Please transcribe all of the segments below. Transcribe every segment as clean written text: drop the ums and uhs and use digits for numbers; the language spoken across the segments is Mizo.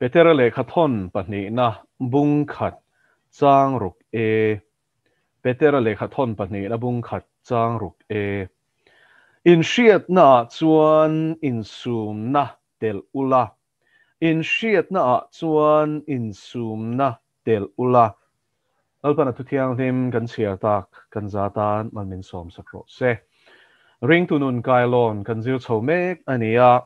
Petera lehkha thawn pahnihna bung khat chang ruk e. Petera lehkha thawn pahnihna bung khat chang ruk e. Inhriatnaah chuan insumna telh ula. Inhriatnaah chuan insumna telh ula. Lalpan a thu thianghlim kan chhiar tak kan za tan man min sawm sak rawh se. Ringtu nun kailawn kan zir chho mek a ni a.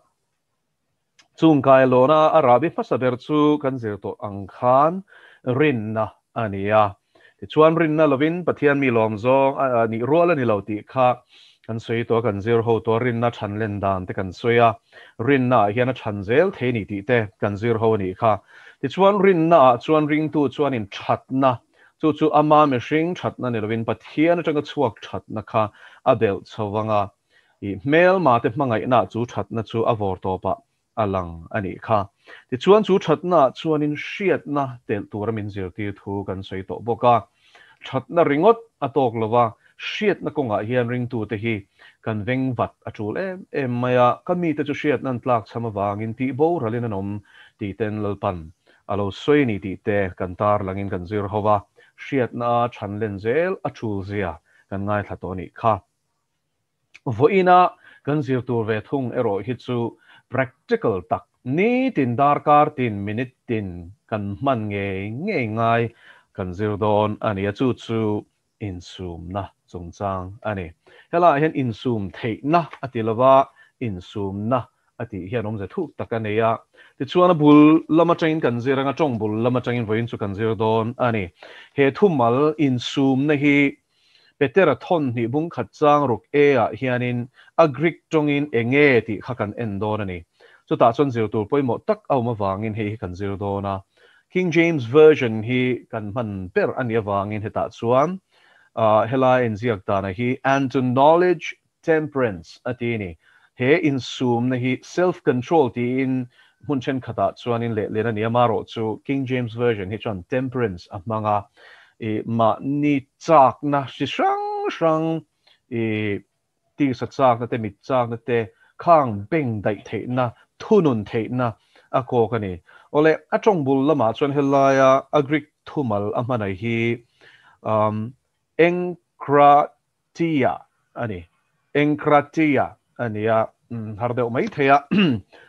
Chung kailawna a rahbi hmasa ber chu kan zir tawh ang khan rinna a ni a. Tichuan rinna lovin Pathian mi lawm zawng a nih rual a ni lo tih kha kan sawi tawh a, kan zir ho tawh a, rinna than len dan te kan sawi a, rinna ah hian a than zel thei a ni tih te kan zir ho a nih kha. Tichuan rinna ah chuan ringtu chuanin thatna, chu chu ama mihring thatna ni lovin Pathian atanga chhuak thatna kha a belh chho vang a, I hmelma te hmangaihna chu thatna chu a vawr tawpah a lang a nih kha. Tichuan chu thatna chuanin hriatna telh tura min zirtir thu kan sawi tawh bawk a. Thatna ringawt a tawk lova, hriatna kawngah hian ringtute hi kan veng vat a tul em em mai a, ka mite chu hriatna an tlakchham avangin tih boralin an awm tih ten Lalpan a lo sawi a ni tih te kan tarlangin kan zir ho va, hriatna a chhan len zel a tul zia kan ngaithla tawh a nih kha. Vawiina kan zir tur ve thung erawh hi chu practical tak, nitin darkar tin, minute tin kan hman ngei ngei ngai kan zir dawn a ni a, chu chu insumna chungchang a ni. Helaiah hian insum theihna a ti lova, insumna a tih hian awmze thuk tak a nei a. Tichuan a bul lam atangin kan zir anga tawng bul lam atangin vawiin chu kan zir dawn a ni. He thumal insumna hi Petera thawn hnih bung khat chang ruk E ah hianin a Greek tawngin enge tih kha kan en dawn a ni. Chutah chuan zir tur pawimawh tak a awm avangin hei hi kan zir dawn a. King James Version hi kan hman ber a nih avangin hetah chuan helai inziak dana hi and to knowledge temperance a ti a ni. He insumna hi self control tiin hmun thenkhatah chuanin lehlin a ni a, marawh chu King James Version hi chuan temperance a hmang a, i mahni chakna hri hrang hrang i tisa chakna te, mit chakna te khang beng daih theihna, thunun theihna a kawk a ni. Awle, a tawng bul lamah chuan helaia a Greek thumal a hmanai hi um engkra Tia a ni. Enkratia a ni a, har deuh mai thei a,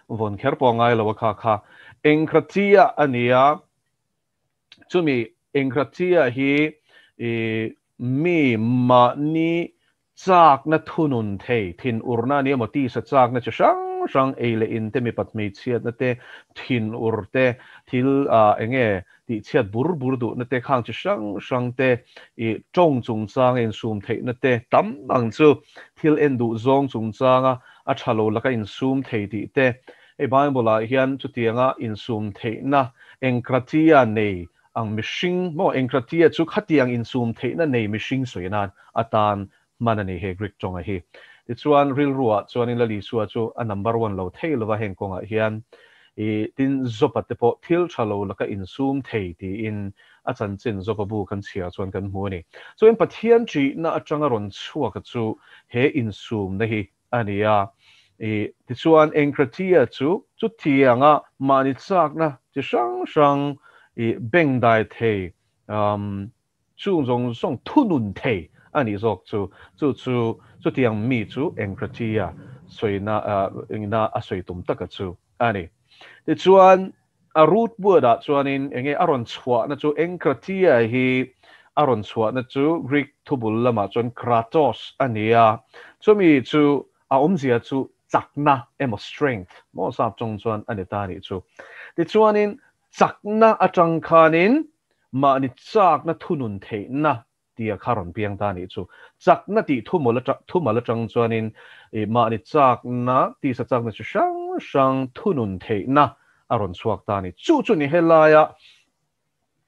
vawn kher pawh a ngai lo a kha kha. Enkratia a ni a, chumi Enkratia hi i mi mahni chakna thunun thei, thinurna a ni emaw, tisa chakna chi hrang hrang, ei leh in te, mipat hmeichhiatna te, thinur te, thil eng nge tihchhiat bur bur duhna te, khang chi hrang hrang te, i tawng chungchanga insum theihna te tam ang chu thil en duh zawng chungchanga a tha lo laka insum thei tih te. Hei Bible-ah hian chutianga insum theihna engkratia nei ang mihring maw engkratia chu khatiang insum theihna nei mihring sawi nan atan hman a ni he Greek tawnga hi. Tichuan rilruah chuanin Lal Isua chu a number one lo thei lova heng kawngah hian i tin Jopa te pawh thil tha lo laka insum thei tiin a chanchin Jopa bu kan chhiar chuan kan hmu a ni. Chuan Pathian ṭihna aṭanga rawn chhuaka chu he insumna hi a ni a. I tichuan Enkratia chu chutianga mahni chakna chi hrang hrang i bengdai thei um Chung zawng zawng thunun thei a nih zawk chu, chu chu chutiang mi chu Enkratia sawina engina a sawi tum taka chu a ni. Tichuan, a root word-ah chuanin enge a rawn chhuahna chu Enkratia hi a rawn chhuahna chu Greek thubul lamah chuan kratos a ni a, chumi chu a awmzia chu chakna emaw strength maw sap chawng chuan a ni ta a nih chu. Tichuanin chakna atang khanin Mahni chakna thunun theihna tia kha rawn piang ta nih chu. Chakna tih thumawl atang thumal atang chuanin ih mahni chakna tisa chakna chi hrang hrang thunun theihna a rawn chhuak ta a ni. Chu chu ni helaia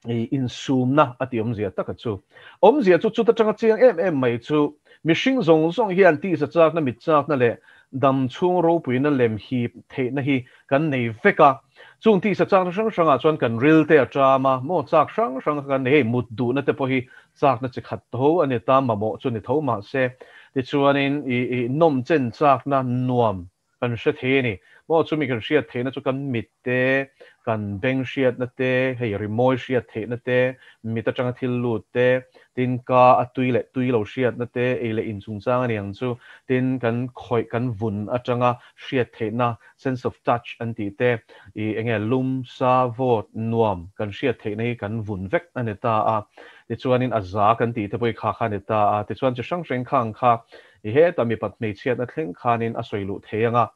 ih insumna a tih awmzia taka chu. Awmzia chu chuta tanga chiang em em mai chu mihring zawng zawng hian tisa chakna mit chakna leh dam chhung ropuina lem hip theihna hi kan nei vek a. Chung tisa chakna hrang hrangah chuan kan ril te a ṭam a, maw chak hrang hrang kha kan nei. Hei mut duhna te pawh hi chakna chi khat tho a ni ta, mamawh chu ni tho mahse tichuanin i i nawm chen chakna nuam. kan hre thei a ni. Maw chumi kan hriat theihna chu kan mit te, kan beng hriatna te, hei rimawi hriat theihna te, mit atanga thil lut te, tin ka a tui leh tui lo hriatna te, ei leh in chungchang a ni ang chu, tin kan khawih kan vun atanga hriat theihna, sense of touch an tih te, i enge lum, sa, vawt, nuam kan hriat theihna hi kan vun vek a ni ta a. Tichuanin a za kan tih te pawh hi kha kha a ni ta a. Tichuan chi hrang hrang khang kha i heta mipat hmeichhiatna thleng khanin a sawi luh thei ang a.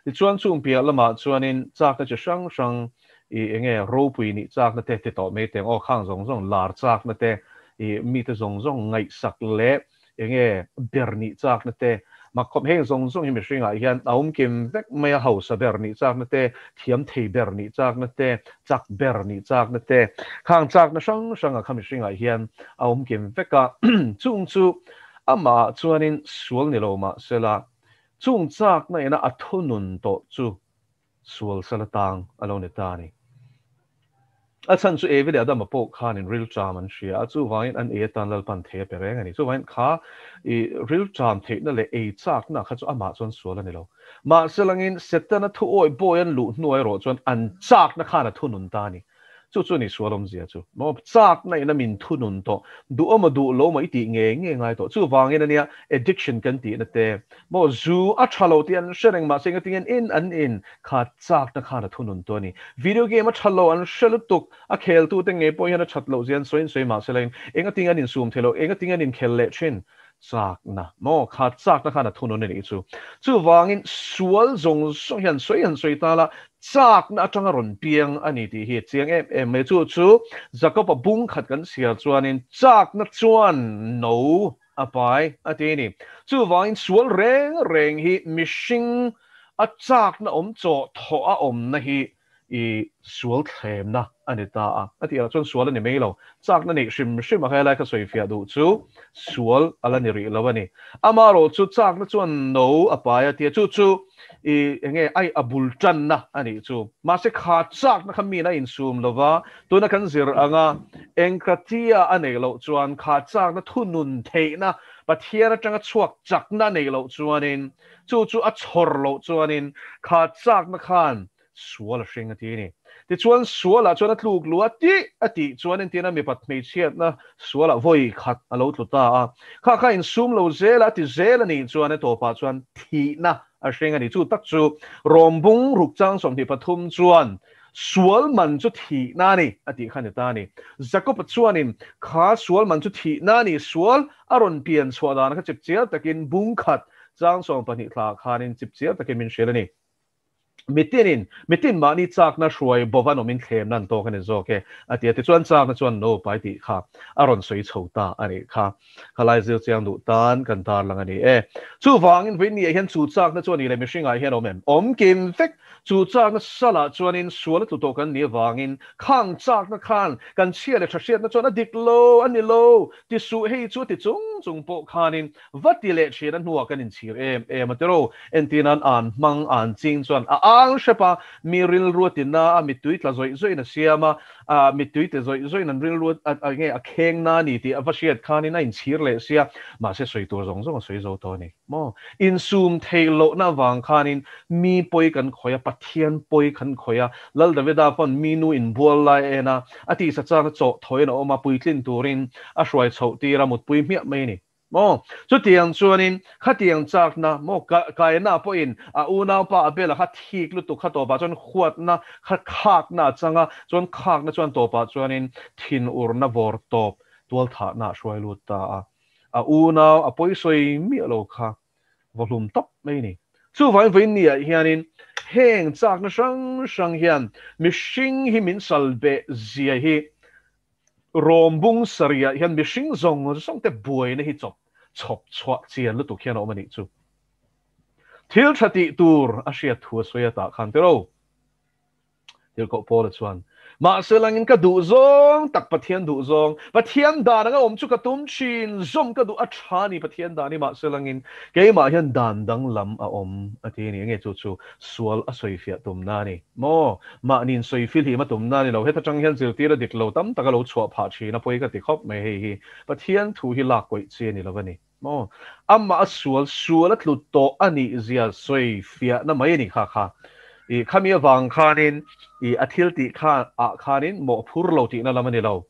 Tichuan chung piah lamah chuanin chakna chi hrang hrang i enge ropui nih chakna te ti tawh mai teng aw khang zawng zawng lar chakna te i mite zawng zawng ngaihsak leh enge ber nih chakna te mak khawp heng zawng zawng hi mihringah hian a awm kim vek mai a hausa ber nih chakna te thiam thei ber nih chakna te chak ber nih chakna te khang chakna hrang hranga kha mihringah hian a awm kim vek a chung chu amah chuanin sual ni lo mahsela Chung chakna ina a thunun tawh chu sual sal atang a lo ni ta a ni. A chhan chu Evi leh Adama pawh khanin rilṭam an hria a, chuvangin an ei atan Lalpan thei a pe reng a ni. Chuvangin kha i rilṭam theihna leh ei chakna kha chu amah chuan sual a ni lo. Mahse langin Setana thu awih bawi an luh hnuai erawh chuan an chakna khan a thunun ta a ni. Chu chu ni sual awmzia chu. Maw chakna in a min thunun tawh, duh awm a duh lo maw i tih ngei ngei ngai tawh. Chuvangin ania addiction kan tihna te, maw zu a tha lo tih an hre reng mahse engatinge an in an in kha chakna khan a thunun tawh a ni. Video game a tha lo an hre lutuk, a kheltute ngei pawh hian a that loh zia an sawi an sawi mahse lain engatinge an insum thei lo, engatinge an inkhel leh thin. Chakna maw? Kha chakna khan a thunun a nih chu. Chuvangin sual zawng zawng hian sawi han sawi ta la, chakna atanga rawn piang a ni tih hi a chiang em em mai. Chu chu Jakob-a bung khat kan chhiar chuanin chakna chuan no a pai a ti a ni. Chuvangin sual reng reng hi mihring a chakna awm chawh thawh a awmna hi I sual thlemna a ni ta a. A tih ah chuan sual a ni mai lo. Chakna neih hrim hrim a helai kha sawi fiah duh chu sual a la ni rih lo a ni. Amaherawh chu chakna chuan no a pai a tia chu chu i enge ai a bul tanna a nih chu. Mahse kha chakna kha min a insum lo va, tuna kan zir anga engkratia a neih loh chuan kha chakna thunun theihna Pathian atanga chhuak chakna a neih loh chuanin chu chu a chhawr loh chuanin kha chakna khan sual a hring a ti a ni. Tichuan sualah chuan a tluk luh a tih a tih chuan entirna mipat hmeichhiatna sualah vawi khat a lo tlu ta a. Kha kha insum lo zel a ti zel a nih chuan a tawpah chuan thihna a hring a ni. Chu tak chu Rawmbung ruk chang 23 chuan sual man chu thihna a ni a tih kha a ni ta a ni. Jakob-a chuanin kha sual man chu thihna a ni, sual a rawn pian chhuah dan kha chipchiar takin bung khat chang 12 thla khanin chipchiar takin min hrilh a ni. Mitinin, mitin mahni chakna hruai bova nawmin thlemna an tawk a ni zawk e, a ti a. Tichuan chakna chuan no pai tih kha a rawn sawi chho ta a nih kha. Khalai zir chiang duh tan kan tarlang a ni e. Chuvangin vawiin hian chu chakna chuan i leh mihringah hian awm em? Awm kim vek. Chu chakna salah chuanin sual a tlu tawh kan nih avangin khang chakna khan kan chhia leh tha hriatna chuan a dik lo, a ni lo, ti suh hei chu a ti chung chung pawh khanin Va ti leh thin a hnuah kan inchhir em em a tiro. Entirnan an hmang an ching chuan a ang hrep a, mi rilru a ti na a, mittui tla zawih zawih in a siam a, ah mittui tla zawih zawih in an rilru a enge a kheng na a ni tih a va hriat khanin a inchhir leh sia, mahse sawi tur zawng zawng a sawi zo tawh a ni maw. Insum theih lohna avang khanin mi pawi kan khawih a, Pathian pawi kan khawih a, Lal Davida pawn mi nu inbual lai a en a, a tisa chang a chawh thawiin a awm a, puitlin turin a hruai chhoh tir a, mutpui hmiah mai a ni. Maw? Chutiang chuanin khatiang chakna, maw, kaina pawhin a unaupa Abela kha thik lutuk kha tawpah chuan huatna kha khakna a chang a, chuan khakna chuan tawpah chuanin thinurna vawr tawp tualthahna a hruai lut ta a. A unau a pawisawi miah lo kha va hlum tawp mai a ni. Chuvangin vawiin niah hianin heng chakna hrang hrang hian mihring hi min salbeh zia hi Rawmbung sarihah hian mihring zawng zawng te buaina hi chawp chhawp chhuah chian lutuk hian a awm a nih chu. Thil tha tih tur a hriat thu a sawi a tah khan tiro. Tirhkoh Paula chuan, Mahse langin ka duh zawng tak Pathian duh zawng, Pathian dan anga awm chu ka tum thin, zawm ka duh a tha ni Pathian dan hi mahse langin keimah hian dan danglam a awm a ti a ni. Enge chu chu sual a sawifiah tumna a ni. Maw? Mahniin sawi fihlim a tumna a ni lo. Heta tang hian zirtir a dik lo tam tak a lo chhuah phah thin a, pawi ka ti khawp mai hei hi. Pathian thu hi lak kawih chi a ni lo a ni. Maw? Amah a sual, sual a tlu tawh a nih zia sawi fiahna mai a ni kha kha. I khami avang khanin i a thil tih kha ah khanin mawh phur lo tihna lam a ni lo.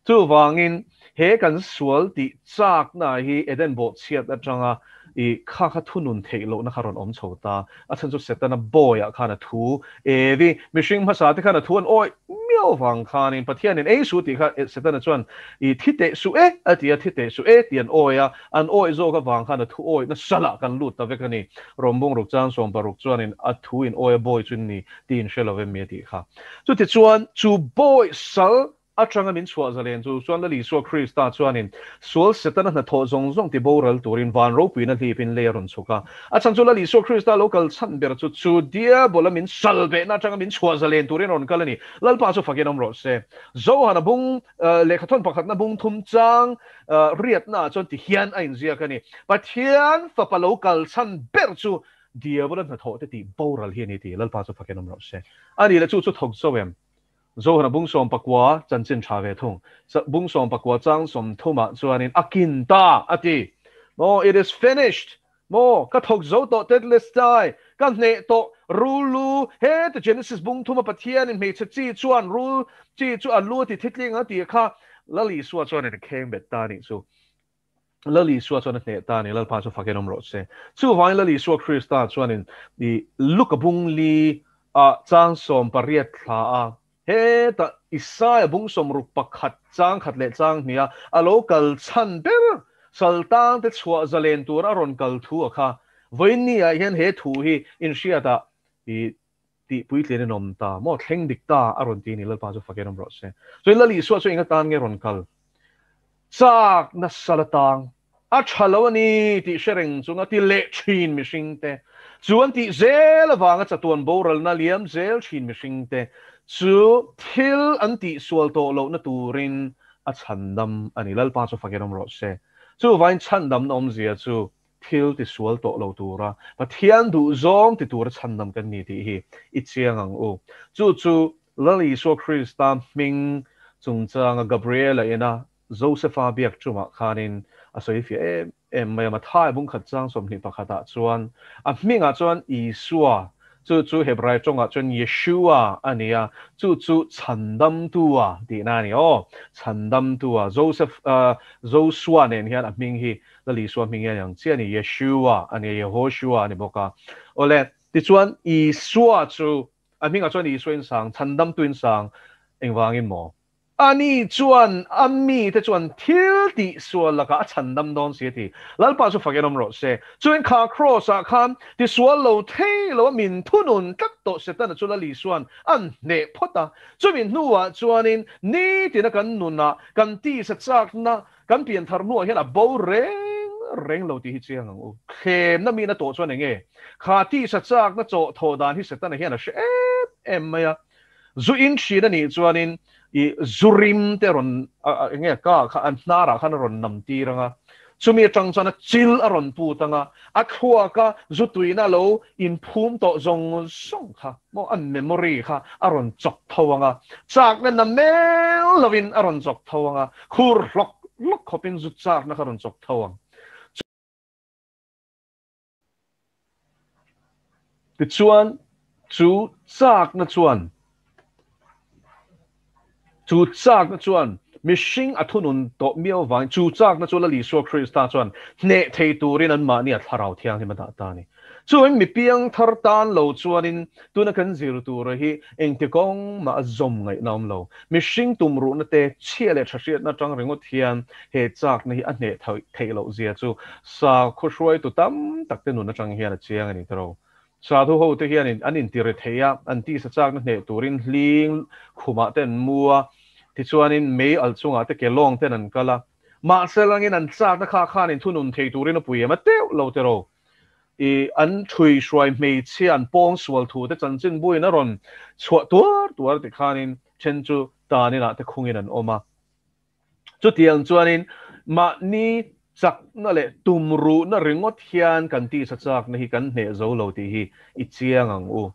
Chuvangin he kan sual tih chakna hi Eden bawhchhiat atanga i kha kha thunun theih lohna kha rawn awm chho ta. A chhan chu Setana bawiah khan a thu Evi, mihring hmasa te khan a thu an awih miau vang khanin Pathianin ei suh tih kha Setana chuan i thi teh suh e a ti a, thi teh suh e tih an awih a, an awih zawk avang khan a thu awih nasa lah kan lut ta vek a ni. Rawmbung ruk chang 60 chuanin a thu in awih a bawi chu ni tiin hre lo em mi a tih kha. Chutichuan chu bawi sal Atanga min chhuah zalen chu chuan Lal Isua Krista chuanin sual Setana hnathawh zawng zawng ti boral turin van ropuina hlipin lei a rawn chhuk a. A chhan chu Lal Isua Krista lo kal chhan ber chu chu Diabola min sal behna atanga min chhuah zalen turin a rawn kal a ni. Lalpa chu fakin awm rawh se. Johana bung lehkhathawn pakhatna bung thum chang riatnaah chuan ti hian a inziak a ni. Pathian fapa lo kal chhan ber chu Diabola hnathawh te tih boral hi a ni tih Lalpa chu fakin awm rawh se. A nih leh chu chu thawk zo em? Zohana bung 14 chanchin tha ve thung. Bung 14 chang 30 ah chuanin a kin ta a ti. Maw, it is finished! Maw, ka thawk zo tawh Tetelestai, ka hneh tawh rul lu, heta Genesis bung thuma Pathianin hmeichhe chi chuan rul chi chu a lu a ti thitling a tih kha Lal Isua chuanin a kheng bet ta a nih chu. Lal Isua chuan a hneh ta a ni, Lalpa chu fakin awm rawh se. Chuvangin Lal Isua Krista chuanin i Luka bung li ah chang 18 thla a, hetah Isaia bung 61 chang khat leh chang hnih a, a lo kal chhan ber Saltang te chhuah zalen tur a rawn kal thu a kha. Vawiinni ah hian he thu hi inhriatah i tih puitlin in awm ta maw? Thleng dik ta a rawn ti a ni, Lalpa chu fakin awm rawh se. Chuan Lal Isua chu eng atan nge rawn kal? Chak nasa la tang, a tha lo a ni tih hre reng chunga ti leh thin mihring te, chu an tih zel avanga chatuan boralna liam zel thin mihring te chu thil an tih sual tawh lohna turin a chhandam a ni, Lalpa chu fakin awm rawh se. Chuvain chhandamna awmzia chu thil ti sual tawh lo tura Pathian duh zawng ti tura chhandam kan ni tih hi i chiang ang u. Chu chu Lal Isua Krista hming chungchanga Gabriela ina Josefa biak tumah khanin a sawi fiah em em mai a. Mathai bungkhat chang 21 ah chuan a hmingah chuan Isua, chu chu Hebrai tawngah chuan Yeshua a ni a, chu chu chhandamtua tihna a ni aw. Chhandamtua, Joseph, Josua nen hian a hming hi Lal Isua hming hian ang chiah a ni, Yeshua a ni a, Yehoshua a ni bawk a. Awle, tichuan Isua chu, a hmingah chuan Isua in sang, chhandamtu in sang, engvangin maw? Ani chuan a mite chuan thil tih sual lakah a chhandam dawn si a ti. Lalpa chu fakin awm rawh se. Chuan kha Kraws ah khan tisual lo thei lo a min thunun tlat tawh Setana chu Lal Isua'n an hneh phawt a. Chumi hnuah chuanin nitina kan nunah kan tisa chakna Kan pian thar hnuah hian a bo reng reng lo tih hi chiang ang u. Thlemna min a tawh chuan eng nge? Kha tisa chakna chawh thawh dan hi Setana hian a hre em em mai a. Zu in thin a nih chuanin i zu rim te rawn eng nge ka kha an hnarah khan a rawn nam tir ang a. Chumi atang chuan a chil a rawn put ang a, a thluak a zu tuina lo inphum tawh zawng zawng kha maw a memory kha a rawn chawk tho ang a, chakna na mel lovin a rawn chawk tho ang a, khur hlawk hlawk khawpin zu chakna kha rawn chawk tho ang. Tichuan, chu chakna chuan Chu chakna chuan mihring a thunun tawh miau vangin chu chakna chu Lal Isua Krista chuan hneh thei turin anmahni a Thlarau Thianghlim a dah ta a ni. Chuin mi piang thar tan lo chuanin tuna kan zir tura hi engti kawng mah a zawm ngaihna awm lo. Mihring tumruhna te, chhia leh thahriatna atang ringawt hian he chakna hi a hneh theih loh zia chu sakhaw hruaitu tam tak te nun atang hian a chiang a ni tawh. Sadhu ho te hianin an intiri thei a, an tisa chakna hneh turin hling khumah te an mu a, tichuanin mei al chungah te ke lawng ten an kal a. Mahse langin an chakna kha khanin thunun thei turin a pui em a teuh lo te ro. I an thui hruai hmeichhia an pawng sual thu te chanchin buin a rawn chhuah tuar tuar tikhanin then chu tan inah te khungin an awm a. Chutiang chuanin mahni chakna leh tumruhna ringawt hian kan tisa chakna hi kan hneh zo lo tih hi i chiang ang u.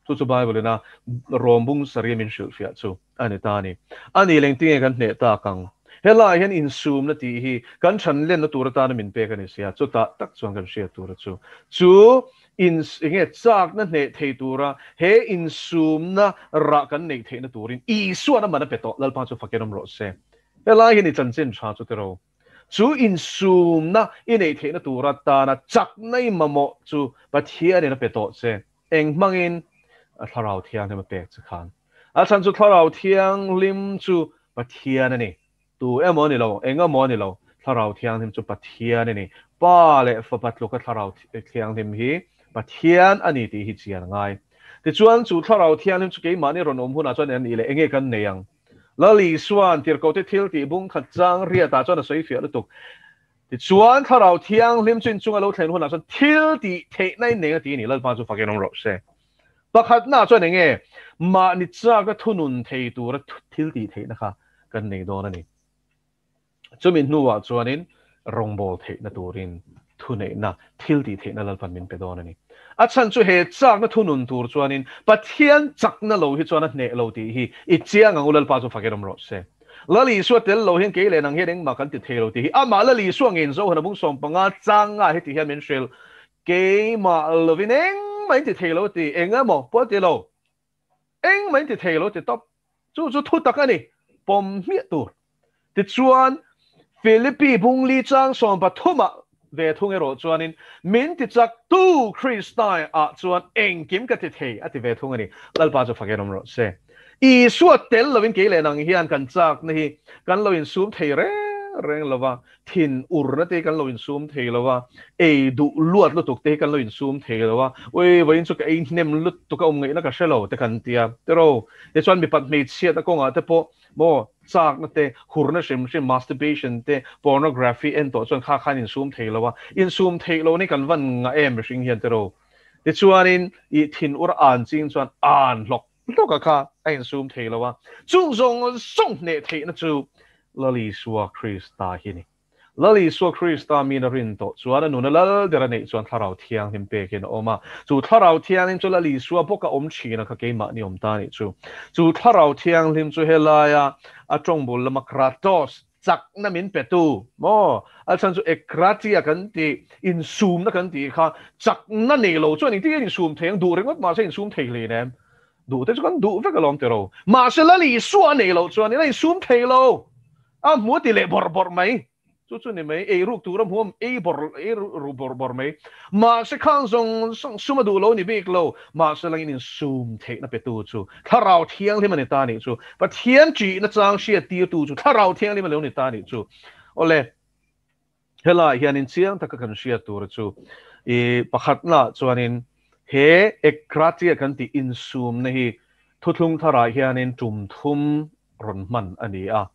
Chu chu Bible ina Rom bung sarih min hrilhfiah chu a ni ta a ni. A ni leng tinge kan hneh tak ang? Helaiah hian insumna tih hi kan thanlenna tur atana min pek a ni sia, chutah tak chuan kan hriat tura chu chu in enge chakna hneh thei tura he insumna rah kan neih theihna turin Isuan a man a pe tawh, Lalpa chu fakin awm rawh se. Helai hian i chanchin tha chu tiro. Chu insumna i neih theihna tur atana chakna i mamawh chu Pathianin a pe tawh che. Eng hmangin a Thlarau Thianghlim a pek che khan. A chhan chu Thlarau Thianghlim chu Pathian a ni. Tu emaw a ni lo, eng emaw a ni lo, Thlarau Thianghlim chu Pathian a ni. Pa leh Fapa tluka Thlarau Thianghlim hi Pathian a ni tih hi chian a ngai. Tichuan, chu Thlarau Thianghlim chu keimahni rawn awm hunah chuan en nih leh enge kan nei ang? Lal Isua'n tirhkohte thil tih bung khat chang riatah chuan a sawi fiah lutuk. Tichuan, Thlarau Thianghlim chu inchunga lo thlen hunah chuan thil tih theihna in nei a ti a ni. Lalpa chu fakin awm rawh se. Pakhatna chuan eng nge? Mahni chaka thunun thei tura thil tih theihna kha kan nei dawn a ni. Chumi hnuah chuanin rawngbâwl theihna turin thuneihna, thil tih theihna Lalpan min pe dawn a ni. A chhan chu he chakna thunun tur chuanin Pathian chakna lo hi chuan a hneh lo tih hi i chiang ang u Lalpa chu fakin awm rawh se. Lal Isua tel lo hian kei leh nang hian engmah kan ti thei lo tih hi amah Lal Isua ngeiin Zohana bung 15 changa heti hian min hrilh Keimah lovin engmah in ti thei lo ti, eng emaw pawh a ti lo. Engmah in ti thei lo ti tawp. Chu chu thu tak a ni, pawm hmiah tur. Tichuan, Philippi bungli chang 13 ah ve thung erawh chuanin, Min ti chak tu Kristai ah chuan engkim ka ti thei a ti ve thung a ni. Lalpa chu fakin awm rawh se. Isua tel lovin kei leh nang hian kan chakna hi kan lo insum thei reng reng lo va, thin urna te hi kan lo insum thei lo va, ei duh luat lutuk te hi kan lo insum thei lo va, ui vawiin chu ka ei hnem lutuk a awm ngaihna ka hre lo te kan ti a, tiraw? Tichuan mipat hmeichhiatna kawngah te pawh maw chakna te, hurna hrim hrim, masturbation te, pornography en tawh chuan kha khan insum thei lo a, insum theih lo ni kan van ngah em mihring hian tiraw? Tichuanin i thin ur an ching chuan an hlawk hlawk a kha a insum thei lo a, chung zawng zawng hneh theihna chu Lal Isua Krista hi a ni. Lal Isua Krista min a rin tawh chuan a nuna lal ber a neih chuan Thlarau Thianghlim pekin a awm a, chu Thlarau Thianghlim chu Lal Isua bawka awm thin a kha keimahni awm ta a nih chu. Chu Thlarau Thianghlim chu helaia a tawng bul lama Kratos, chakna min petu maw? A chhan chu ekratia kan tih, insumna kan tih kha chakna nei lo chuan engtin nge insum thei ang? Duh ringawt mahse insum thei hlei nem. Duh te chu kan duh vek alawm tiro. Mahse Lal Isua a nei loh chuan ila insum thei lo. A hmu a ti leh bawrh bawrh mai. Chu chu ni mai, ei ruk tur a hmu a, ei bawrh, ei ru bawrh bawrh mai. Mahse khang zawng zawng sum a duh lo ni bik lo. Mahse langin insum theihna petu chu Thlarau Thianghlim a ni ta nih chu. Pathian ṭihna chang hriattirtu chu Thlarau Thianghlim a lo ni ta nih chu. Awle, helaiah hianin chiang taka kan hriat tura chu i pakhatnaah chuanin he Ekratia kan tih insumna hi thuthlung tharah hianin tum thum rawn hman a ni a.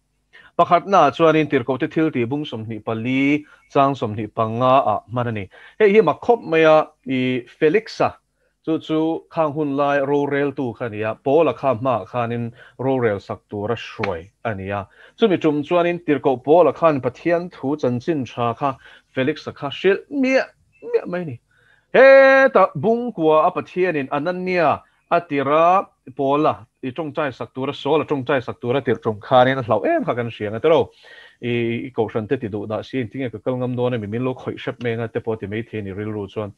Pakhatnaah chuanin Tirhkohte thil tih bung 24 chang 25 ah hman a ni. Hei hi mak khawp mai a, i Felix-a chu chu khang hun lai roreltu kha a ni a, Paula kha hmaah khanin rorel sak tura hruai a ni a. Chumi tum chuanin Tirhkoh Paula khan Pathian thu chanchin tha kha Felix-a kha hrilh miah miah mai a ni. Heta bungkua a Pathianin Anania A tira Paula i tawngtai sak tura Saul a tawngtai sak tura tirh tum khanin a hlauh em kha kan hria ang a tiro. I kohhran te ti duh dah si engtin nge ka kal ngam dawn emi min lo khawih hrep mai anga te pawh ti mai thei a ni rilru chuan.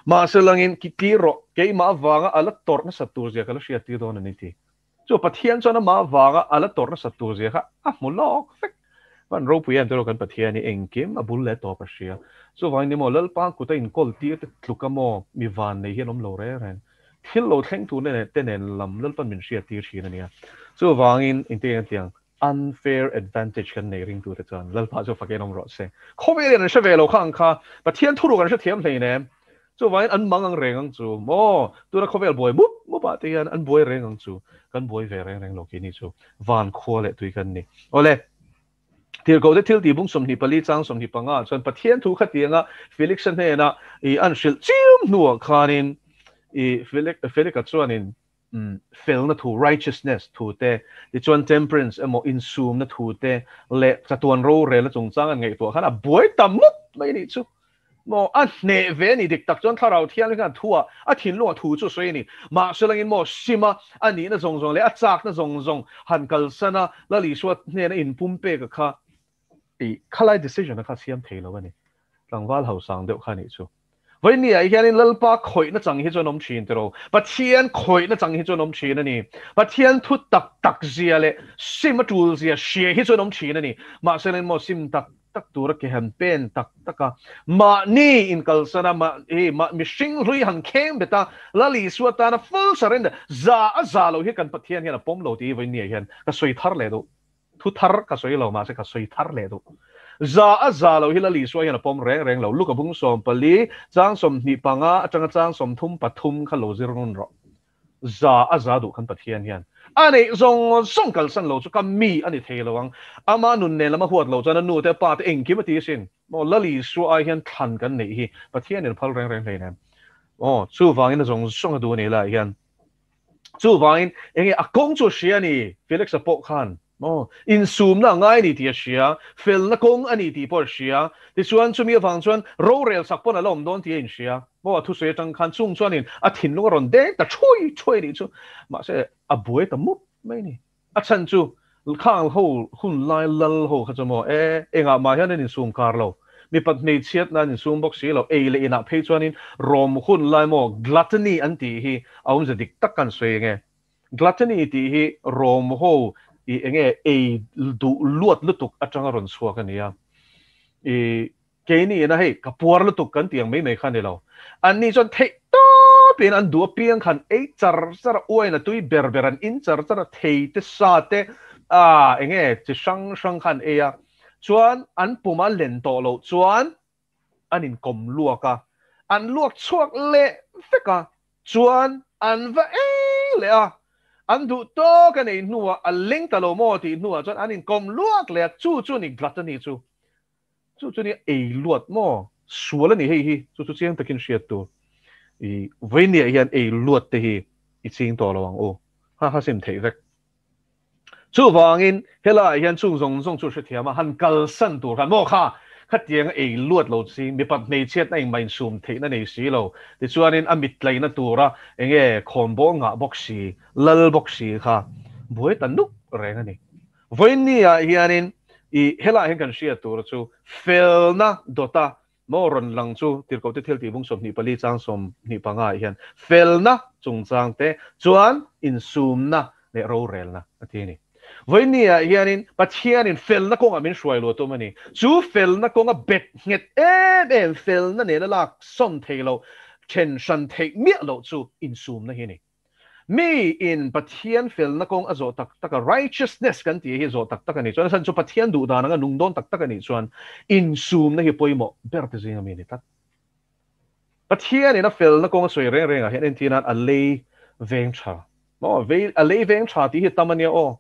Mahse langin ki tir rawh keimah avanga a la tawrh nasat tur zia ka la hriat tir dawn a ni ti. Chu Pathian chuan amah avanga a la tawrh nasat tur zia kha a hmu lawk vek. Van ropui em tiraw kan Pathian hi engkim a bul leh tawp a hria. Chuvangin ni maw Lalpa kut a inkawl tir te tluk a maw mi van nei hian awm lo reng reng. Thil lo thleng tur nen te nen lam Lalpan min hriat tir thin a nia. Chuvangin engtin nge tiang unfair advantage kan nei ringtu te chuan Lalpa chu fakin awm rawh se. Khawvel hian an hre ve lo kha ang kha Pathian thuruk an hrethiam hlein em. Chuvangin an mang ang reng ang chu maw? Tuna khawvel buai mup mup ah te hian an buai reng ang chu. Kan buai ve reng reng lo keini chu van khua leh tui kan ni. Awle. Tirhkoh te thil tih bung 24 chang 25 ah chuan Pathian thu khatianga Felix-a hnena i an hrilh chiam hnuah khanin i Felix-a chuanin felna thu, righteousness, thu te, tichuan temperance emaw insumna thu te leh chatuan rorelna chungchang an ngaihtuah khan a buai ta mup mai anih chu. Maw a hneh ve a ni dik tak chuan Thlarau Thianghlim khan thu a, a thinlungah thu chu a sawi a ni. Mahse langin maw sima a nihna zawng zawng leh a chakna zawng zawng han kalsan a, Lal Isua hnena inpumpeka kha. I khalai decision a kha siam thei lo a ni. Tlangval hausang deuh kha a nih chu. Vawinia hianin Lalpa khawihna chang hi chuan awm thin tiraw? Pathian khawihna chang hi chuan awm thin a ni. Pathian thu tak tak zia leh sim a tul zia hria hi chuan awm thin a ni. Mahse emaw sim tak tak tura ke han pen tak tak a, mahni inkalsan a, mahni mihring hlui han kheng bet a, Lal Isua tana full surrender, za a za lo hi kan Pathian hian a pawm lo tih hi vawinia hian ka sawi thar leh duh. Thu thar ka sawi lo mahse ka sawi thar leh duh. Za a za lo hi Lal Isua hian a pawm reng reng lo. Luka bung 14, chang 25 atanga chang 33 kha lo zir ngun rawh. Za a za duh khan Pathian hian a neih zawng zawng kalsan lo chu ka mi a ni thei lo ang. Ama nun nen lama huat lo chuan a nu te pa te engkim a ti asin. Maw Lal Isua ai hian thlan kan neih hi Pathianin a phal reng reng hleinem. Aw chuvangin a zawng zawng a duh a nih laiah hian Chuvangin, enge a kawng chu a hria a ni, Felix-a pawh khan maw insumna a ngai a ni tih a hria, felna kawng a ni tih pawh a hria. Tichuan, chumi avang chuan rorel sak pawn a la awm dawn tih a inhria. Maw a thusawi atang khan chung chuanin a thinlung a rawn deng ta thuai thuai a nih chu. Mahse, a buai ta mup mai a ni. A chhan chu khang ho hun lai lal ho kha chu maw e, engah mah hian an insum kar lo. Mipat hmeichhiatna an insum bawk si lo. Ei leh inah phei chuanin Rom hun lai maw gluttony an tih hi a awmze dik tak kan sawi enge. Gluttony tih hi Rom ho i enge ei duh luat lutuk atanga rawn chhuak a nia. I Keini ina hei ka puar lutuk kan tih ang mai mai kha a ni lo. Anni chuan theih tawpin an duh apiang khan ei char char a, uain a tui ber ber an in char char a, thei te sa te ah eng nge chi hrang hrang kha an ei a. Chuan an pum a len tawh loh chuan an inkawm luak a, an luak chhuak leh vek a, chuan an va ei leh a. An duh tawk an ei hnuah a leng ta lo maw tih hnuah chuan an inkawm luak leh a, chu chu a ni gluttony chu. Chu chu nia ei luat maw? Sual a ni hei hi, chu chu chiang takin hriat tur. I vawinia hian ei luat te hi i ching tawh lo ang u. Ha ha sim theih vek. Chuvangin helaiah hian chung zawng zawng chu hrethiam a, han kalsan tur khan maw kha khatianga ei luat lo chi mipat hmeichhiatna engmah insum theihna nei si lo. Tichuanin a mit tlaina tura enge khawnbawl ngah bawk si, lal bawk si kha buai ta nuk reng a ni. Vawiinni-ah hianin i helaiah hian kan hriat tur chu felna dawta maw rawn lang chu Tirhkohte thil tih bung 24 chang 25 ah hian felna chungchang te chuan insumna leh rorelna a ti a ni. Vawiinni-ah hianin Pathianin felna kawngah min hruai luah tum a ni. Chu felna kawnga bet nghet em em felna nena lak sawn thei loh, then hran theih miah loh chu insumna hi a ni. Mi in Pathian felna kawng a zawh tak tak a, righteousness kan tih hi zawh tak tak a nih chuan, a chhan chu Pathian duh dan anga nung dawn tak tak a nih chuan insumna hi pawimawh ber te zinga mi a ni tlat. Pathian in a felna kawng a sawi reng rengah hian entir nan a lei veng tha. Maw? Vei, a lei veng tha tih hi tam a nia aw.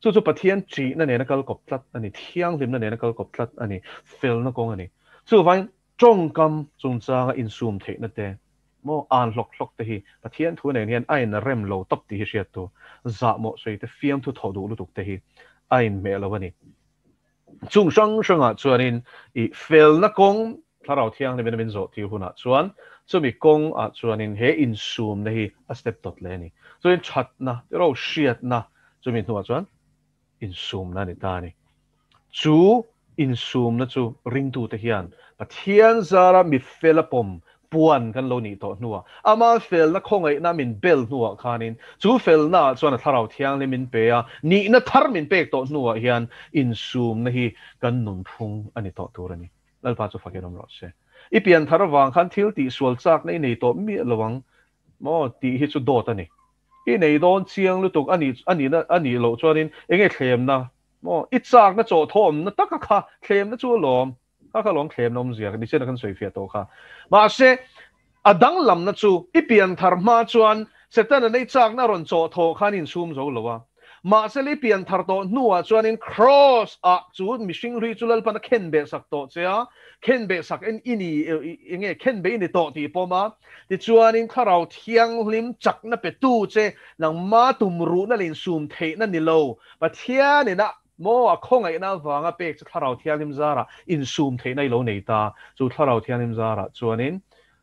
Chu chu Pathian ṭihna nena kal kawp tlat a ni, thianghlimna nena kal kawp tlat a ni, felna kawng a ni. Chuvangin Tawngkam chungchanga insum theihna te, maw an hlawk hlawk te hi Pathian thu nen hian a inrem lo tawp tih hi hriat tur. Zahmawh sawi te fiamthu thawh duh lutuk te hi a inhmeh lo a ni. Chung hrang hrangah chuanin i felna kawng Thlarau Thianghlimin a min zawh tir hunah chuan chumi kawng ah chuanin he insumna hi a step dawt leh a ni. Chuanin thatna, tiraw hriatna chumi hnuah chuan insumna a ni ta a ni. Chu insumna chu ringtute hian Pathian zara mi fela pawm puan kan lo nih tawh hnuah, ama felna khawngaihna min bel hnuah khanin chu felnaah chuan a Thlarau Thianghlim min pe a, nihna thar min pek tawh hnuah hian insumna hi kan nunphung a ni tawh tur a ni. Lalpa chu fakin awm rawh se. I pian thar avang khan thil tihsual chakna i nei tawh miah lo ang maw tih hi chu dawt a ni. I nei dawn chiang lutuk a nih a nihna a nih loh chuanin enge thlemna maw? I chakna chaw thawmna taka kha thlemna chu a lawm. Kha kha lawm thlemna awmzia ni chian a kan sawi fiah tawh kha. Mahse, a danglamna chu i pian thar hma chuan Setana nei chakna rawn chaw thawh khan insum zo lo a. Mahse, i pian thar tawh hnuah chuanin Kraws ah chu mihring hlui chu Lalpan a khen beh sak tawh che a, khen beh sak en i ni enge khen beh i ni tawh tih pawm a, tichuanin Thlarau Thianghlim chakna pe tu che nangma tumruhna leh insum theihna ni lo Pathianin a maw a khawngaihna avanga pek che Thlarau Thianghlim zarah insum theihna i lo nei ta, chu Thlarau Thianghlim zarah chuanin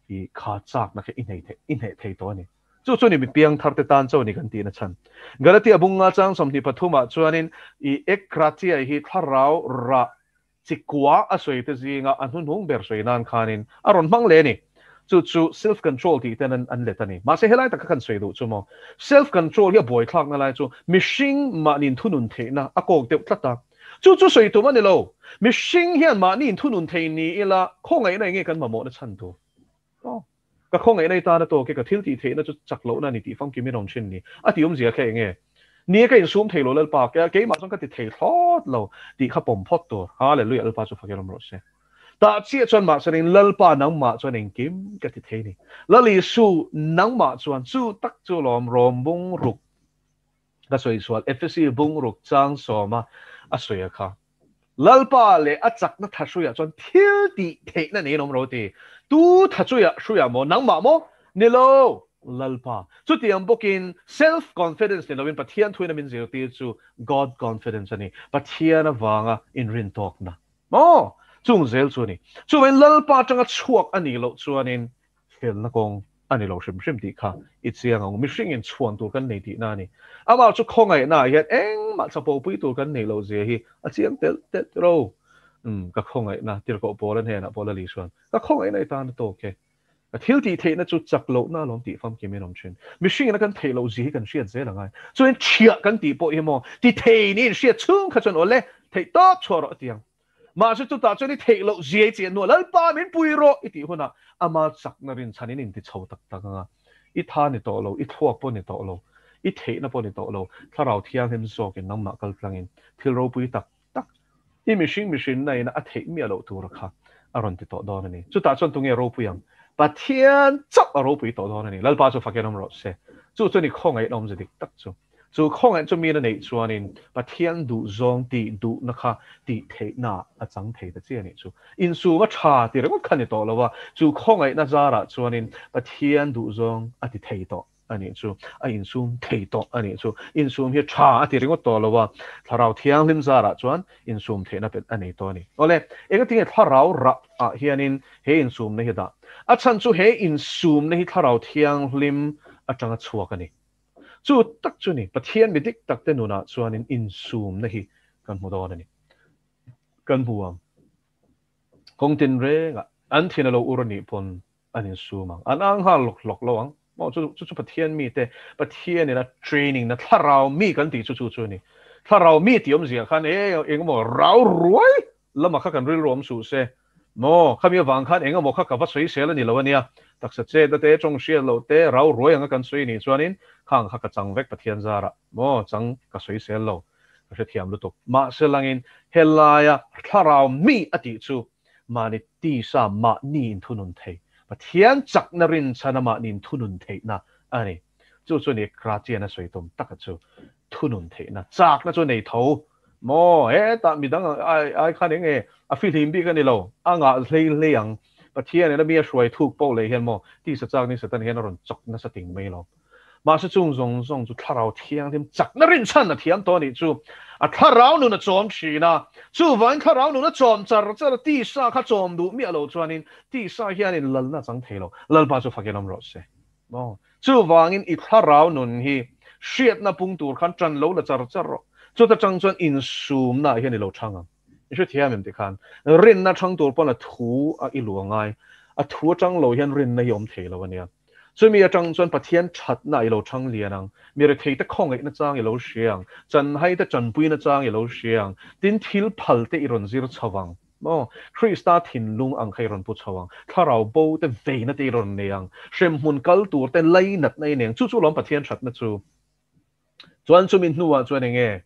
i kha chakna kha i hneh thei tawh a ni. Chu chu ni mi piang thar te tan chaw ni kan tihna chhan. Galatia bunga chang 23 ah chuanin i Ekratia hi thlarau rah Chikua a sawi te zinga a hnuhnung ber sawi nan khanin a rawn hmang leh a ni. Chu chu self control tih ten an let a ni. Mahse helai taka kan sawi duh chu maw self control hi a buaithlakna lai chu mihring mahni inthunun theihna a kawk deuh tlat a. Chu chu sawi tum a ni lo. Mihring hian mahni inthunun thei ni ila khawngaihna enge kan mamawhna chhan tur? Aw. Ka khawngaihna i tan a tawk e, ka thil tih theihna chu chak lohna a ni tih famkim in awm thin ni. A tih awmzia kha enge? Ni e ka insum thei lo Lalpa, keimah chuan ka ti thei thlawt lo tih kha pawm phawt tur. Hallelujah Lalpa chu fakin awm rawh se. Tah chiah chuan mahse Lalpa nangmah chuan engkim ka ti thei ni. Lal Isu nangmah chuan chu tak chu lawm rawm bung ruk ka sawi sual Efesi bung ruk chang sawma a sawi a kha. Lalpa leh a chakna tha hruiah chuan thil tih theihna neiin awm ro ti. Tu tha chuiah hruiah maw? Nangmah maw? Ni lo, Lalpa. Chutiang bawkin self confidence ni loin Pathian thuina min zirtir chu God confidence a ni. Pathian avanga inrintawkna maw? Chung zel chu a ni. Chuvangin Lalpa atanga chhuak a nih loh chuanin felna kawng a ni lo hrim hrim tih kha i chiang ang. Mihringin chhuan tur kan nei tihna a ni. Amah chu khawngaihnaah hian engmah chapopui tur kan neih loh zia hi a chiang telh telh ro. Umm, ka khawngaihna, tirhkoh Paula hnenah pawh Lali chuan, Ka khawngaihna i tan a tawk e. Ka thil tih theihna chu chak lohna alawm tih famkim in awm thin. Mihringin a kan theih loh zia hi kan hriat zel angai. Chuan thiah kan tih pawh hi maw, ti thei niin hriat chhung kha chuan awle, theih tawp chhuah rawh a ti ang. Mahse chutah chuan i theih loh ziai chiah hnuah Lalpa min pui rawh i tih hunah ama chakna rinchhan in inti chho tak tak ang a. I tha ni tawh lo, i thluak pawh ni tawh lo, i theihna pawh ni tawh lo, Thlarau Thianghlim zawkin nangmah kal tlangin thil ropui tak tak i mihring mihrinna ina a theih miah loh tura kha a rawn ti tawh dawn a ni. Chutah chuan tunge ropui ang? Pathian chauh a ropui tawh dawn a ni. Lalpa chu fakin awm rawh se. Chu chuan i khawngaihna awmze dik tak chu. Chu khawngaih chu mina neih chuanin Pathian duhzawng tih duhna kha tih theihna a chang thei ta chiah a nih chu. Insum a tha ti ringawt kha ni tawh lo a, chu khawngaihna zarah chuanin Pathian duhzawng a ti thei tawh a nih chu, a insum thei tawh a nih chu. Insum hi tha a ti ringawt tawh lo a, Thlarau Thianghlim zarah chuan insum theihna pet a nei tawh a ni. Awle, engatinge Thlarau rah ah hianin he insumna hi dah? A chhan chu he insumna hi Thlarau Thianghlim atanga chhuak a ni. Chu tak chu ni, Pathian mi dik tak te nunah chuanin insumna hi kan hmu dawn a ni. Kan hmu ang. Kawng tin rengah an thin a lo ur a nih pawn an insum ang. An ang nghal hlawk hlawk lo ang. Maw chu chu chu Pathian mite, Pathianin a training na thlarau mi kan tih chu chu chu a ni. Thlarau mi tih awmzia khan e engemaw rau ruai Lamah kha kan rilru awm suh se. Maw, khami avang khan eng emaw kha ka va sawi sel a ni lo a nia. Taksa chetna te, tawng hriat loh te, rau ruai anga kan sawi nih chuanin khang kha ka chang vek Pathian zarah. Maw, chang ka sawi sel lo. Ka hrethiam lutuk. Mahse langin helaia thlarau mi a tih chu mahni tisa mahni inthunun thei, Pathian chakna rinchhana mahni inthunun theihna a ni. Chu chu ni Krachian a sawi tum taka chu thunun theihna, chakna chu nei tho maw? Hetah midang ai ai khan eng nge a fihlim bik a ni lo, a ngah hlei hlei ang. Pathian in a mi a hruai thuk poh leh hian maw tisa chak ni Satan hian a rawn chawk nasa ting mai lo. Mahse chung zawng zawng chu thlarau thianghlim chakna rinchhan a thiam tawh a nih chu. A thlarau nun a chawm thin a, chuvangin thlarau nun a chawm char char a, tisa kha chawm duh miah lo chuanin tisa hianin lalna a chang thei lo. Lalpa chu fakin awm rawh se. Maw? Chuvangin i thlarau nun hi hriatna pung tur khan ṭan lo la char char rawh. Chuta ṭang chuan insumnaah hian i lo ṭhang ang. I hrethiam em tikhan rinna ṭhang tur pawn a thu a i luh a ngai. A thu aṭang lo hian rinna hi awm thei lo a nia. Chumi aṭang chuan Pathian ṭhatna i lo ṭhang lian ang, mi retheite khawngaihna chang i lo hria ang, chanhaite ṭanpuina chang i lo hria ang, tin thil phal te i rawn zir chho ang. Maw? Krista thinlung ang kha i rawn pu chho ang. Thlarau bo te veina te i rawn nei ang. Hremhmun kal tur te lainatna i nei ang. Chu chu lawm Pathian thatna chu. Chuan chumi hnuah chuan eng nge?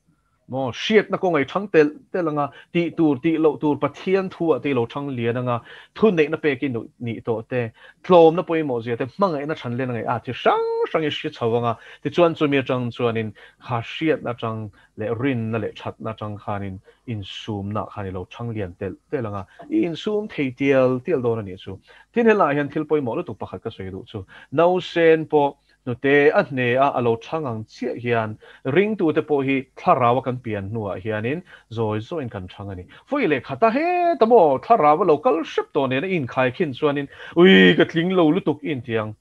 Maw? Hriatna kawng a i thang telh telh ang a, tih tur tih loh tur Pathian thu ah te i lo thang lian ang a, thuneihna pek i nih tawh te, tlawmna pawimawh zia te, hmangaihna than len a ngaih a, chi hrang hrang i hre chho ang a. Tichuan chumi atang chuanin kha hriatna atang leh rinna leh thatna atang khanin insumna khan i lo chhang lian telh telh ang a, i insum thei tial tial dawn a nih chu. Tin helaiah hian thil pawimawh lutuk pakhat ka sawi duh chu, nausen pawh hnute a hne a a lo chhang ang chiah hian ringtute pawh hi thlarau a kan pian hnuah hianin zawi zawiin kan chhang a ni. Vawi leh khata heta maw thlarau a lo kal hrep tawh nena i inkhaikhin chuanin ui ka tling lo lutuk i intiang.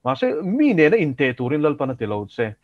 Mahse mi nena inteh turin Lalpan a ti lo che.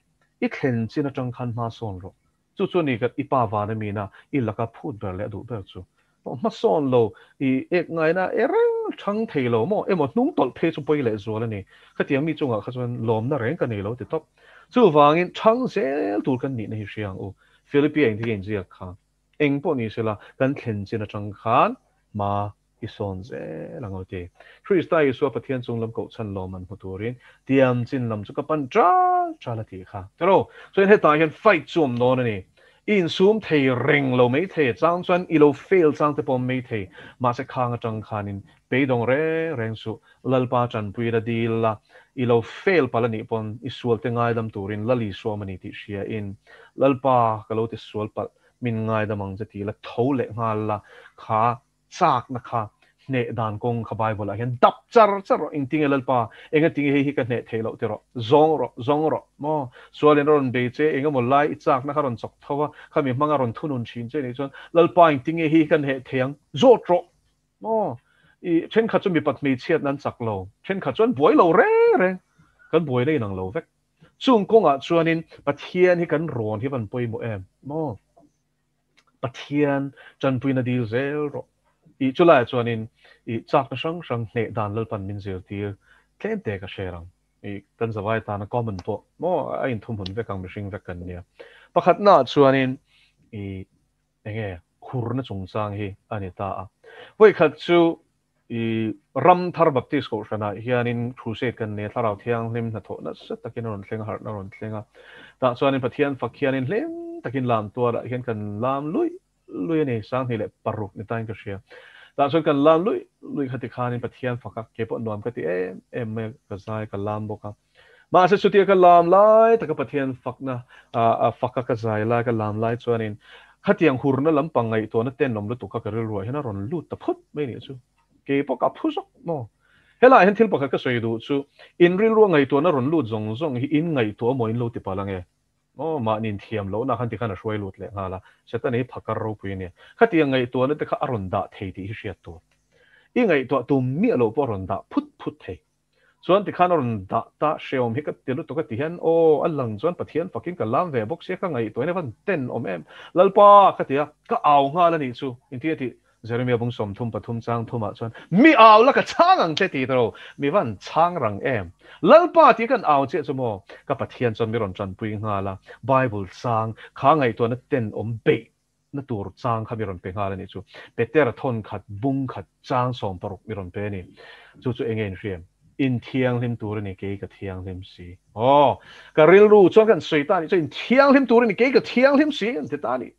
I thlen chin atang khan hma sawn rawh. Chu chu ni ka i pa van a mina i laka phut ber leh a duh ber chu. Hmasawn lo, i ek ngaina e reng chhang thei lo maw? Emaw hnung tawlh phei chu pawi leh zual a ni. Khatiang mi chungah kha chuan lawmna reng ka nei lo ti tawp. Chuvangin chhang zel tur kan nihna hi hria ang u. Philippia in thil inziak kha eng pawh ni sela kan thlen chin atang khan hma i sawn zel ang aw ti. Krista Isua Pathian chung lam kohchhan lawm an hmu turin tiam chin lam chu ka pan ṭal ṭal a tih kha. Tiraw? Chuan hetah hian fight chu awm dawn a ni. I insum thei reng lo mai thei, chang chuan i lo fail chang te pawh awm mai thei. Mahse khang atang khanin beidawng reng reng suh, Lalpa tanpui la dil la, i lo fail palh a nih pawn i sualte ngaidam turin Lal Isua awm a ni tih hria in, Lalpa ka lo ti sual palh, min ngaidam ang che tih la tho leh nghal la, kha chakna kha hneh dan kawng kha Bible ah hian dap char char rawh, engtinge Lalpa, engatinge hei hi ka hneh theih loh ti rawh, zawng rawh, zawng rawh, maw? Sualin a rawn bei che, engemaw lai i chakna kha rawn chawk tho a, khami hmanga rawn thunun thin che nih chuan Lalpa engtinge hei hi ka hneh thei ang, zawt rawh, maw? I thenkhat chu mipat hmeichhiatna an chak lo, thenkhat chu an buai lo reng reng, kan buaina inang lo vek. Chung kawngah chuanin Pathian hi kan rawn hi van pawimawh em, maw? Pathian tanpuina dil zel rawh. I chulaiah chuanin i chakna hrang hrang hneh dan Lalpan min zirtir tlem te ka share ang. I kan zavai tana common pawh maw a inthumhun vek ang mihring vek kan nia. Pakhatnaah chuanin i enge hurna chungchang hi a ni ta a. Vawikhat chu I Ramthar Baptist Kohhranah hianin crusade kan nei a, Thlarau Thianghlim hnathawh nasa takin a rawn thleng a, harhna a rawn thleng a. Tah chuanin Pathian fak hianin hlim takin lam tuarah hian kan lam luih luih a ni, 2006 ni tain ka hria. Tah chuan kan lam luih luih kha tikhanin Pathian fak a, keipawh nuam ka ti em em mai a, ka zai ka lam bawk a. Mahse chutia ka lam lai taka Pathian fakna faka ka zai lai ka lam lai chuanin khatiang hurna lampang ngaihtuahna tenawm lutuk kha ka rilruah hian a rawn lut ta phut mai nih chu. Kei pawh ka phu zawk maw? Helaiah hian thil pakhat ka sawi duh chu in rilrua ngaihtuahna rawn lut zawng zawng hi in ngaihtuah maw in lo ti palh ange? Aw, mahni inthiam lohna khan tikhan a hruai lut leh nghal a, Setana hi phakar ropui a nia. Khatiang ngaihtuahna te kha a rawn dah thei tih hi hriat tur. I ngaihtuah tum miah loh pawh a rawn dah phut phut thei. Chuan tikhan a rawn dah ta hreawm hi ka ti lutuk a ti hian aw a lang chuan Pathian fakin ka lam ve bawk sia ka ngaihtuah in a van ten awm em Lalpa ka ti a ka au nghal a nih chu inti a tih Jeremia bung 33 chang thumah chuan mi au la ka chhang ang che ti tawh mi van chhang rang em Lalpa tih kan au chiah chu maw ka Pathian chuan mi rawn tanpui nghal a Bible chang kha ngaihtuahna ten awm beih na tur chang kha mi rawn pe nghal a nih chu. Petera thawn khat, bung khat, chang 60 mi rawn pe a ni. Chu chu enge in hriam? In thianghlim tur a ni, kei ka thianghlim si. Aw, ka rilru chuan kan sawi ta a nih chuan in thianghlim tur a ni, kei ka thianghlim si an ti ta a ni.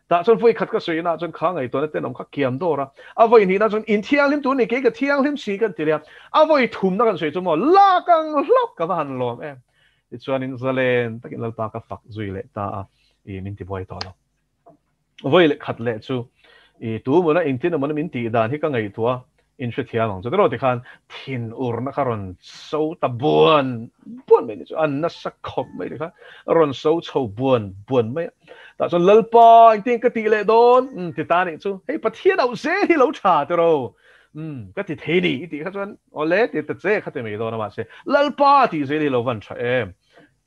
Tah chuan vawi khat ka sawi naah chuan kha ngaihtuahna tenawm kha kiam dawr a, a vawi hnihna chuan in thianghlim tur a ni, kei ka thianghlim si kan ti leh a, a vawi thumna kan sawi chu maw lak ang hlawk ka va han lawm em. Tichuanin zalen takin Lalpa ka fak zui leh ta a, i min tibuai tawh lo. Vawi leh khat leh chu i tu mawna engtin emaw min tih dan hi ka ngaihtuah a, in hrethiam ang chu tiraw tikhan thinurna kha rawn so ta buan buan mai ni chu a nasa khawp mai tikhan a rawn so chho buan buan mai a, tah chuan Lalpa engtin ka tih leh dawn umm ti ta nih chu hei Pathian auh zel hi lo tha tiraw umm ka ti thei ni i tih kha chuan awle ti ta che kha ti mai dawn a mahse Lalpa tih zel hi lo van tha em.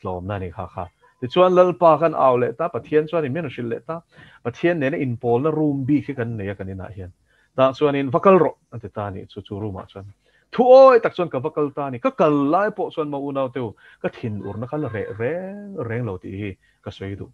Tlawmna a ni kha kha. Tichuan Lalpa kan au leh ta, Pathian chuan in min hrilh leh ta. Pathian nena inpawlna room bik hi kan nei a kan inah hian. Tah chuanin va kal rawh a ti ta a nih chu, chu room ah chuan. Thu awi tak chuan ka va kal ta a ni. Ka kal lai pawh chuan ma unau te u, ka thinurna kha la reh reng reng lo tih hi ka sawi duh.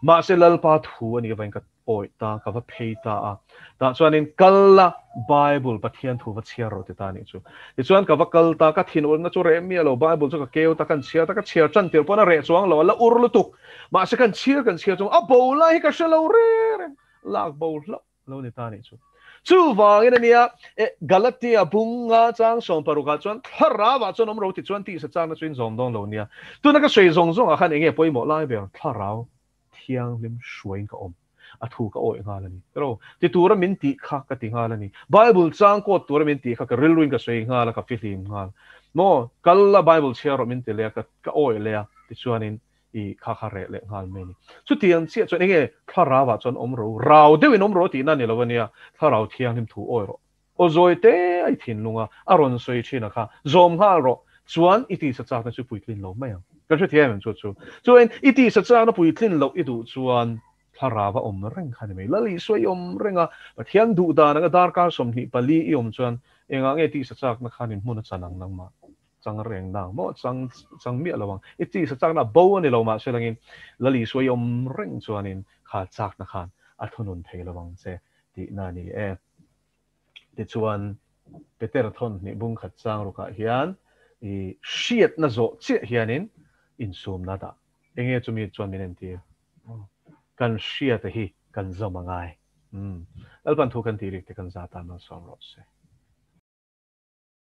Mahse Lalpa thu a nih avangin ka awih ta, ka va phei ta a. Tah chuanin kal la, Bible, Pathian thu va chhiar rawh ti ta a nih chu. Tichuan ka va kal ta, ka thinurna chu reh miah lo, Bible chu ka keu ta, kan chhiar ta, ka chhiar tan tirh pawn a reh chuang lo, a la ur lutuk. Mahse kan chhiar kan chhiar chuang a bo lai hi ka hre lo reng reng, lak bo hlauh. Lo ni ta nih chu. Chuvangin a nia, e, Galatia bunga chang 60 ah chuan thlarau ah chuan awm ro ti chuan tisa changna chu in zawm dawn lo nia. Tuna ka sawi zawng zawng ah khan enge pawimawh lai ber thlarau thianghlim hruaiin ka awm. A thu ka awih nghal a ni. Tiraw? Ti tura min tih kha ka ti nghal a ni. Bible chang kawt tura min tih kha ka rilruin ka sawi nghal a, ka fihlim nghal. Maw? Kal la Bible chhiar rawh min ti leh a, ka ka awih leh a, tichuanin I kha kha reh leh nghal mai a ni. Chutiang chiah chuan enge thlarau ah chuan awm ro, rau deuhin awm ro tihna a ni lo ania, thlarau thianghlim thu awi rawh. Aw zawi te a i thinlung a, a rawn sawi thin a kha, zawm nghal rawh, chuan i tisa chakna chu puitlin lo mai ang. Kan hrethiam em chu chu. Chuan i tisa chakna puitlin loh i duh chuan. Thlarau a awm reng kha ni mai. Lal Isua i awm reng a, Pathian duh dan anga darkar 24 i awm chuan engah nge tisa chakna khan in hmun a chan ang nangmah? Chang reng nang maw? Chang chang miah lo ang. I tisa chakna a bo a ni lo mahse langin Lal Isua i awm reng chuanin kha chakna khan a thunun thei lo ang che tihna a ni e. Tichuan, Petera thawnhnih bung khat chang rukah hian i hriatna zawh chiah hianin insumna dah. Enge chumi chuan min entir? Kan hriata hi kan zawm a ngai. Lalpan thu kan tih rik te kan za tan malsawm rawh se.